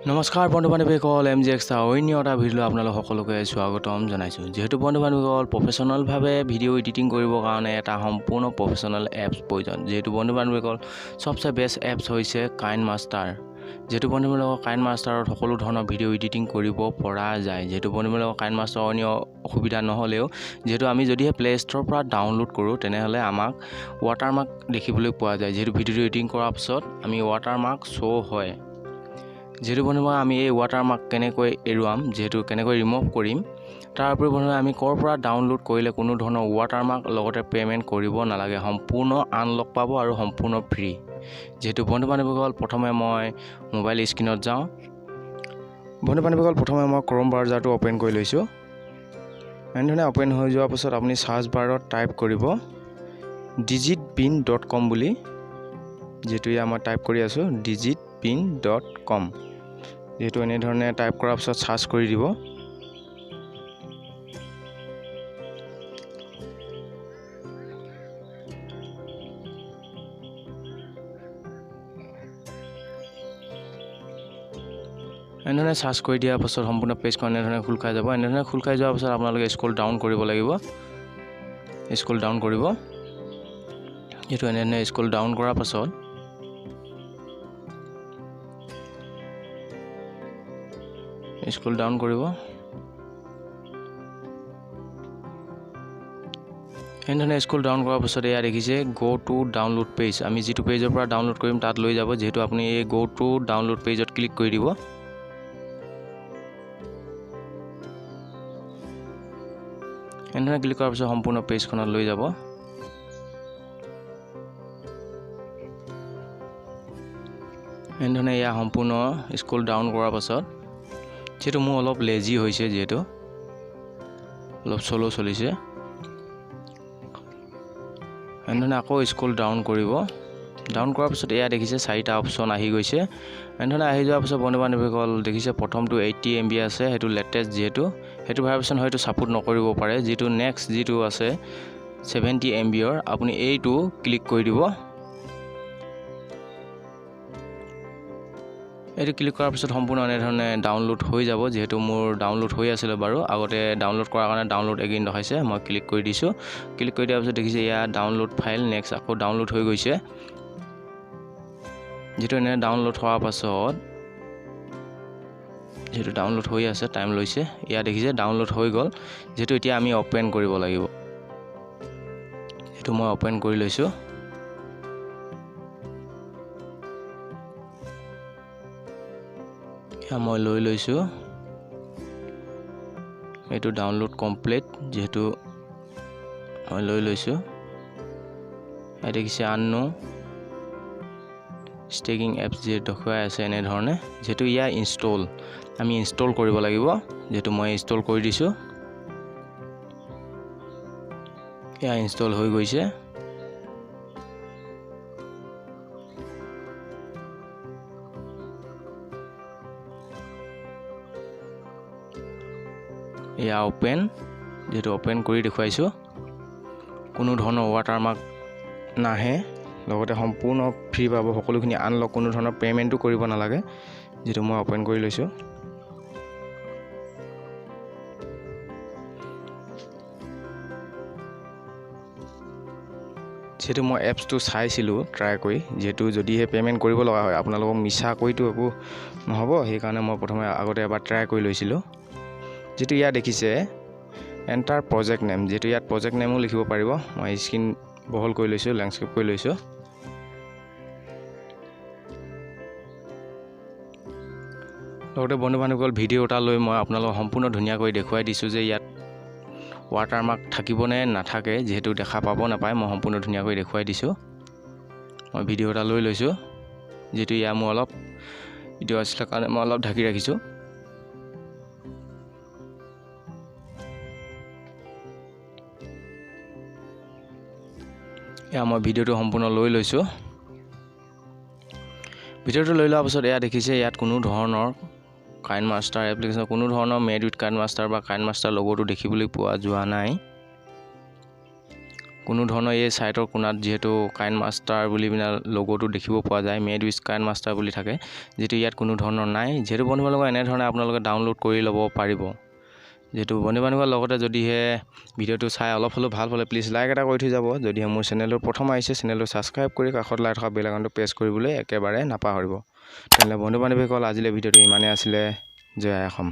নমস্কাৰ বন্ধু বান্ধৱীসকল, M G extra অন্য এটা ভিডিঅ' আপোনালোক সকলোকে স্বাগতম জনাইছোঁ। যিহেতু বন্ধু বান্ধৱীসকল, প্ৰফেচনেলভাৱে ভিডিঅ' এডিটিং কৰিবৰ কাৰণে এটা সম্পূৰ্ণ প্ৰফেচনেল এপছ প্ৰয়োজন। যিহেতু বন্ধু বান্ধৱীসকল, চবচে বেষ্ট এপছ হৈছে কাইন মাষ্টাৰ। যিহেতু বন্ধু বান্ধৱীসকল, কাইন মাষ্টাৰত সকলো ধৰণৰ ভিডিঅ' এডিটিং কৰিব পৰা যায়। যিহেতু বন্ধু বান্ধৱীসকল, কাইন মাষ্টাৰৰ অন্য অসুবিধা নহ'লেও যিহেতু আমি যদিহে প্লে' ষ্ট'ৰৰ পৰা ডাউনলোড কৰোঁ, তেনেহ'লে আমাক ৱাটাৰমাৰ্ক দেখিবলৈ পোৱা যায়। যিহেতু ভিডিঅ'টো এডিটিং কৰাৰ পিছত আমি ৱাটাৰমাৰ্ক শ্ব' হয়। যিহেতু বন্ধু, আমি এই ৱাটাৰমাৰ্ক কেনেকৈ এৰুৱাম, যিহেতু কেনেকৈ ৰিম'ভ কৰিম, তাৰ উপৰি বন্ধু আমি ক'ৰ পৰা ডাউনলোড কৰিলে কোনো ধৰণৰ ৱাটাৰমাৰ্ক লগতে পে'মেণ্ট কৰিব নালাগে, সম্পূৰ্ণ আনলক পাব আৰু সম্পূৰ্ণ ফ্ৰী। যিহেতু বন্ধু বান্ধৱীসকল, প্ৰথমে মই মোবাইল স্ক্ৰীণত যাওঁ। বন্ধু বান্ধৱীসকল, প্ৰথমে মই ক্ৰ'ম ব্ৰাউজাৰটো অ'পেন কৰি লৈছোঁ। এনেধৰণে অ'পেন হৈ যোৱাৰ পাছত আপুনি চাৰ্চ বাৰত টাইপ কৰিব digitbin.com বুলি। যিহেতু ইয়াত মই টাইপ কৰি আছোঁ digitbin.com। যিহেতু এনেধৰণে টাইপ কৰাৰ পিছত চাৰ্চ কৰি দিব। এনেধৰণে চাৰ্চ কৰি দিয়াৰ পাছত সম্পূৰ্ণ পেজখন এনেধৰণে খোল খাই যাব। এনেধৰণে খোল খাই যোৱাৰ পাছত আপোনালোকে স্ক্ৰল ডাউন কৰিব লাগিব। স্ক্ৰল ডাউন কৰিব। যিহেতু এনেধৰণে স্ক্ৰল ডাউন কৰাৰ পাছত স্ক্ৰল ডাউন কৰিব। এনেধৰণে স্ক্ৰল ডাউন কৰাৰ পাছত এয়া দেখিছে গ' টু ডাউনলোড পেজ। আমি যিটো পেজৰ পৰা ডাউনলোড কৰিম তাত লৈ যাব। যিহেতু আপুনি এই গ' টু ডাউনলোড পেজত ক্লিক কৰি দিব। এনেধৰণে ক্লিক কৰাৰ পিছত সম্পূৰ্ণ পেজখনত লৈ যাব। এনেধৰণে এয়া সম্পূৰ্ণ স্ক্ৰল ডাউন কৰাৰ পাছত, যিহেতু মোৰ অলপ লেজি হৈছে, যিহেতু অলপ স্ল' চলিছে, এনেধৰণে আকৌ স্ক্ৰল ডাউন কৰিব। ডাউন কৰাৰ পিছত এয়া দেখিছে চাৰিটা অপশ্যন আহি গৈছে। এনেধৰণে আহি যোৱাৰ পিছত বন্ধু বান্ধৱীসকল, দেখিছে প্ৰথমটো 80 MB আছে, সেইটো লেটেষ্ট, যিহেতু সেইটো ভাৰ্চন হয়তো ছাপোৰ্ট নকৰিব পাৰে। যিটো নেক্সট যিটো আছে 70 MB, আপুনি এইটো ক্লিক কৰি দিব। এইটো ক্লিক কৰাৰ পিছত সম্পূৰ্ণ এনেধৰণে ডাউনলোড হৈ যাব। যিহেতু মোৰ ডাউনলোড হৈ আছিলে বাৰু আগতে, ডাউনলোড কৰাৰ কাৰণে ডাউনলোড এগেইন দেখাইছে, মই ক্লিক কৰি দিছোঁ। ক্লিক কৰি দিয়াৰ পিছত দেখিছে এয়া ডাউনলোড ফাইল নেক্সট আকৌ ডাউনলোড হৈ গৈছে। যিটো এনে ডাউনলোড হোৱাৰ পাছত, যিহেতু ডাউনলোড হৈ আছে, টাইম লৈছে, এয়া দেখিছে ডাউনলোড হৈ গ'ল। যিহেতু এতিয়া আমি অ'পেন কৰিব লাগিব, সেইটো মই অ'পেন কৰি লৈছোঁ। এয়া মই লৈ লৈছোঁ, এইটো ডাউনলোড কমপ্লিট, যিহেতু মই লৈ লৈছোঁ। এয়া দেখিছে আননো ষ্টেকিং এপছ যিহেতু দেখুৱাই আছে এনেধৰণে। যিহেতু ইয়াৰ ইনষ্টল, আমি ইনষ্টল কৰিব লাগিব, যিহেতু মই ইনষ্টল কৰি দিছোঁ। এয়া ইনষ্টল হৈ গৈছে। এয়া অ'পেন, যিহেতু অ'পেন কৰি দেখুৱাইছোঁ, কোনো ধৰণৰ ৱাটাৰমাৰ্ক নাহে, লগতে সম্পূৰ্ণ ফ্ৰী পাব, সকলোখিনি আনলক, কোনো ধৰণৰ পে'মেণ্টো কৰিব নালাগে। যিটো মই অ'পেন কৰি লৈছোঁ। যিহেতু মই এপছটো চাইছিলোঁ ট্ৰাই কৰি, যিহেতু যদিহে পে'মেণ্ট কৰিব লগা হয় আপোনালোকক মিছাকৈতো একো নহ'ব, সেইকাৰণে মই প্ৰথমে আগতে এবাৰ ট্ৰাই কৰি লৈছিলোঁ। যিটো ইয়াত দেখিছে এণ্টাৰ প্ৰজেক্ট নেম, যিহেতু ইয়াত প্ৰজেক্ট নেমো লিখিব পাৰিব। মই স্ক্ৰীণ বহল কৰি লৈছোঁ, লেণ্ডস্কেপ কৰি লৈছোঁ। লগতে বন্ধু বান্ধৱীসকল, ভিডিঅ' এটা লৈ মই আপোনালোকক সম্পূৰ্ণ ধুনীয়াকৈ দেখুৱাই দিছোঁ যে ইয়াত ৱাটাৰমাৰ্ক থাকিবনে নাথাকে, যিহেতু দেখা পাব নাপায়, মই সম্পূৰ্ণ ধুনীয়াকৈ দেখুৱাই দিছোঁ। মই ভিডিঅ' এটা লৈ লৈছোঁ, যিহেতু ইয়াৰ মোৰ অলপ ভিডিঅ' আছিলে কাৰণে মই অলপ ঢাকি ৰাখিছোঁ। এয়া মই ভিডিঅ'টো সম্পূৰ্ণ লৈ লৈছোঁ। ভিডিঅ'টো লৈ লোৱাৰ পাছত এয়া দেখিছে ইয়াত কোনো ধৰণৰ কাইন মাষ্টাৰ এপ্লিকেশ্যন, কোনো ধৰণৰ মেড উইথ কাইন মাষ্টাৰ বা কাইন মাষ্টাৰ লগ'টো দেখিবলৈ পোৱা যোৱা নাই। কোনো ধৰণৰ এই ছাইটৰ কোণাত যিহেতু কাইন মাষ্টাৰ বুলি পিনে লগ'টো দেখিব পোৱা যায়, মেড উইথ কাইন মাষ্টাৰ বুলি থাকে, যিটো ইয়াত কোনো ধৰণৰ নাই। যিহেতু বন্ধু বান্ধৱীসকল, এনেধৰণে আপোনালোকে ডাউনলোড কৰি ল'ব পাৰিব। যিহেতু বন্ধু বান্ধৱীৰ লগতে যদিহে ভিডিঅ'টো চাই অলপ হ'লেও ভাল পালে, প্লিজ লাইক এটা কৰি থৈ যাব। যদিহে মোৰ চেনেলটো প্ৰথম আহিছে, চেনেলটো ছাবস্ক্ৰাইব কৰি কাষত লাই থকা বেল আইকনটো প্ৰেছ কৰিবলৈ একেবাৰে নাপাহৰিব। তেনেহ'লে বন্ধু বান্ধৱীসকল, আজিলৈ ভিডিঅ'টো ইমানেই আছিলে। জয় আই অসম।